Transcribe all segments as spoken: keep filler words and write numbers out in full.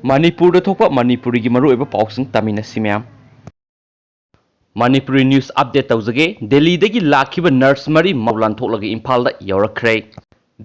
ꯃꯅꯤꯄꯨꯔꯗ ꯊꯣꯛꯄ ꯃꯅꯤꯄꯨꯔꯤꯒꯤ ꯃꯔꯨꯑꯣꯏꯕ ꯄꯥꯎꯁꯤꯡ ꯇꯥꯃꯤꯟꯅꯁꯤ ꯃꯌꯥꯝ꯫ ꯃꯅꯤꯄꯨꯔꯤ news update ꯇꯧꯖꯒꯦ꯫ ꯗꯦꯜꯂꯤꯗꯒꯤ ꯂꯥꯛꯈꯤꯕ nurse ꯃꯔꯤ ꯃꯥꯎ ꯂꯥꯟꯊꯣꯛꯂꯒ ꯏꯝꯐꯥꯜꯗ ꯌꯧꯔꯛꯈ꯭ꯔꯦ꯫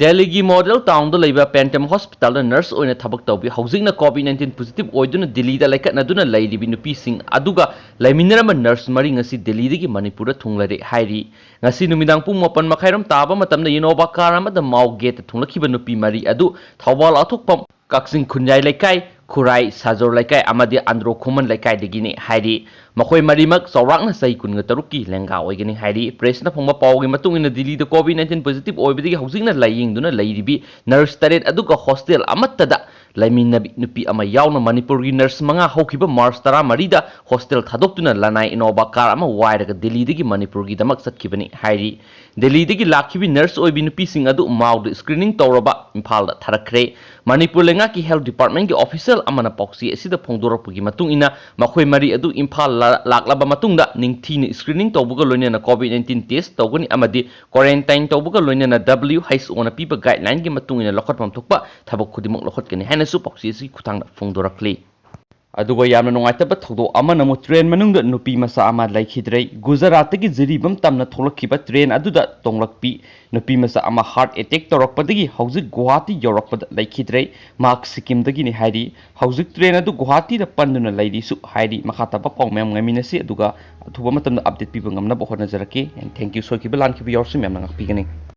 ꯗꯦꯜꯂꯤꯒꯤ model townꯗ ꯂꯩꯕ Pantom Hospitalꯗ nurse ꯑꯣꯏꯅ ꯊꯕꯛ ꯇꯧꯕꯤ, ꯍꯧꯖꯤꯛꯅ COVID nineteen positive ꯑꯣꯏꯗꯨꯅ ꯗꯤꯜꯂꯤꯗ ꯂꯩꯈꯠꯅꯗꯨꯅ ꯂꯩꯔꯤꯕꯤ ꯅꯨꯄꯤꯁꯤꯡ ꯑꯗꯨꯒ ꯂꯩꯃꯤꯟꯅꯔꯝꯕ nurse ꯃꯔꯤ ꯉꯁꯤ ꯗꯦꯜꯂꯤꯗꯒꯤ ꯃꯅꯤꯄꯨꯔꯗ ꯊꯨꯡꯂꯔꯦ ꯍꯥꯏꯔꯤ꯫ ꯉꯁꯤ ꯅꯨꯃꯤꯗꯥꯡ ꯄꯨꯡ ꯃꯥꯄꯟ ꯃꯈꯥꯏꯔꯣꯝ ꯇꯥꯕ ꯃꯇꯝꯗ Innova car ꯑꯃꯗ ꯃꯥꯎ gateꯇ ꯊꯨꯡꯂꯛꯈꯤꯕ ꯅꯨꯄꯤ ꯃꯔꯤ ꯑꯗꯨ ꯊꯧꯕꯥꯜ ꯑꯊꯣꯛꯄꯝ, ꯀꯛꯆꯤꯡ ꯈꯨꯟꯌꯥꯏ ꯂꯩꯀꯥꯏ, ꯈꯨꯔꯥꯏ ꯁꯥꯖꯣꯔ ꯂꯩꯀꯥꯏ ꯑꯃꯗꯤ ꯑꯟꯗ꯭ꯔꯣ ꯈꯨꯃꯟ ꯂꯩꯀꯥꯏꯗꯒꯤꯅꯤ ꯍꯥꯏꯔꯤ꯫ ꯃꯈꯣꯏ ꯃꯔꯤꯃꯛ ꯆꯥꯎꯔꯥꯛꯅ ꯆꯍꯤ ꯀꯨꯟꯒ ꯇꯔꯨꯛꯀꯤ ꯂꯦꯡꯒꯥ ꯑꯣꯏꯒꯅꯤ ꯍꯥꯏꯔꯤ꯫ Pressꯅ ꯐꯪꯕ ꯄꯥꯎꯒꯤ ꯃꯇꯨꯡ ꯏꯟꯅ ꯗꯤꯜꯂꯤꯗ COVID nineteen positive ꯑꯣꯏꯕꯗꯒꯤ ꯍꯧꯖꯤꯛꯅ ꯂꯥꯏꯌꯦꯡꯗꯨꯅ ꯂꯩꯔꯤꯕꯤ nurse ꯇꯔꯦꯠ ꯑꯗꯨꯒ hostel ꯑꯃꯠꯇꯗ ꯂꯩꯃꯤꯟꯅꯕꯤ ꯅꯨꯄꯤ ꯑꯃ ꯌꯥꯎꯅ ꯃꯅꯤꯄꯨꯔꯒꯤ nurse ꯃꯉꯥ ꯍꯧꯈꯤꯕ March ꯇꯔꯥꯃꯔꯤꯗ hostel ꯊꯥꯗꯣꯛꯇꯨꯅ ꯂꯅꯥꯏ Innova car ꯑꯃ ꯋꯥꯏꯔꯒ ꯗꯤꯜꯂꯤꯗꯒꯤ ꯃꯅꯤꯄꯨꯔꯒꯤꯗꯃꯛ ꯆꯠꯈꯤꯕꯅꯤ ꯍꯥꯏꯔꯤ꯫ ꯗꯦꯜꯂꯤꯗꯒꯤ ꯂꯥꯛꯈꯤꯕꯤ nurse ꯑꯣꯏꯕꯤ ꯅꯨꯄꯤꯁꯤꯡ ꯑꯗꯨ ꯃꯥꯎꯗ screening ꯇꯧꯔꯕ ꯏꯝꯐꯥꯜꯗ ꯊꯥꯔꯛꯈ꯭ꯔꯦ꯫ ꯃꯅꯤꯄꯨꯔ ꯂꯩꯉꯥꯛꯀꯤ health departmentꯀꯤ official ꯑꯃꯅ ꯄꯥꯎꯆꯦ ꯑꯁꯤꯗ ꯐꯣꯡꯗꯣꯔꯛꯄꯒꯤ ꯃꯇꯨꯡ ꯏꯟꯅ ꯃꯈꯣꯏ ꯃꯔꯤ ꯑꯗꯨ ꯏꯝꯐꯥꯜ ꯂꯥ-, ꯂꯥꯛꯂꯕ ꯃꯇꯨꯡꯗ ꯅꯤꯡꯊꯤꯅ screening ꯇꯧꯕꯒ ꯂꯣꯏꯅꯅ COVID nineteen test ꯇꯧꯒꯅꯤ ꯑꯃꯗꯤ quarantine ꯇꯧꯕꯒ ꯂꯣꯏꯅꯅ WHOꯅ ꯄꯤꯕ guidelineꯒꯤ ꯃꯇꯨꯡ ꯏꯟꯅ ꯂꯧꯈꯠꯐꯝ ꯊꯣꯛꯄ ꯊꯕꯛ ꯈꯨꯗꯤꯡꯃꯛ ꯂꯧꯈꯠꯀꯅꯤ ꯍꯥꯏꯅꯁꯨ ꯄꯥꯎꯆꯦ ꯑꯁꯤꯒꯤ ꯈꯨꯠꯊꯥꯡꯗ ꯐꯣꯡꯗꯣꯔꯛꯂꯤ꯫ ꯑꯗꯨꯒ ꯌꯥꯝꯅ ꯅꯨꯡꯉꯥꯏꯇꯕ ꯊꯧꯗꯣꯛ ꯑꯃꯅ ꯑꯃꯨꯛ train ꯃꯅꯨꯡꯗ ꯅꯨꯄꯤ ꯃꯆꯥ ꯑꯃ ꯂꯩꯈꯤꯗ꯭ꯔꯦ꯫ ꯒꯨꯖꯔꯥꯠꯇꯒꯤ ꯖꯤꯔꯤꯕꯥꯝ ꯇꯝꯅ ꯊꯣꯛꯂꯛꯈꯤꯕ train ꯑꯗꯨꯗ ꯇꯣꯡꯂꯛꯄꯤ ꯅꯨꯄꯤ ꯃꯆꯥ ꯑꯃ heart attack ꯇꯧꯔꯛꯄꯗꯒꯤ ꯍꯧꯖꯤꯛ ꯒꯨꯋꯥꯍꯥꯇꯤ ꯌꯧꯔꯛꯄꯗ ꯂꯩꯈꯤꯗ꯭ꯔꯦ꯫ ꯃꯍꯥꯛ ꯁꯤꯛꯀꯤꯝꯗꯒꯤꯅꯤ ꯍꯥꯏꯔꯤ꯫ ꯍꯧꯖꯤꯛ train ꯑꯗꯨ ꯒꯨꯋꯥꯍꯥꯇꯤꯗ ꯄꯟꯗꯨꯅ ꯂꯩꯔꯤꯁꯨ ꯍꯥꯏꯔꯤ꯫ ꯃꯈꯥ ꯇꯥꯕ ꯄꯥꯎ ꯃꯌꯥꯝ ꯉꯥꯏꯃꯤꯟꯅꯁꯤ, ꯑꯗꯨꯒ ꯑꯊꯨꯕ ꯃꯇꯝꯗ update ꯄꯤꯕ ꯉꯝꯅꯕ ꯍꯣꯠꯅꯖꯔꯛꯀꯦ꯫ And thank you꯫ ꯁꯣꯏꯈꯤꯕ ꯂꯥꯟꯈꯤꯕ ꯌꯥꯎꯔꯁꯨ ꯃꯌꯥꯝꯅ ꯉꯥꯛꯄꯤꯒꯅꯤ꯫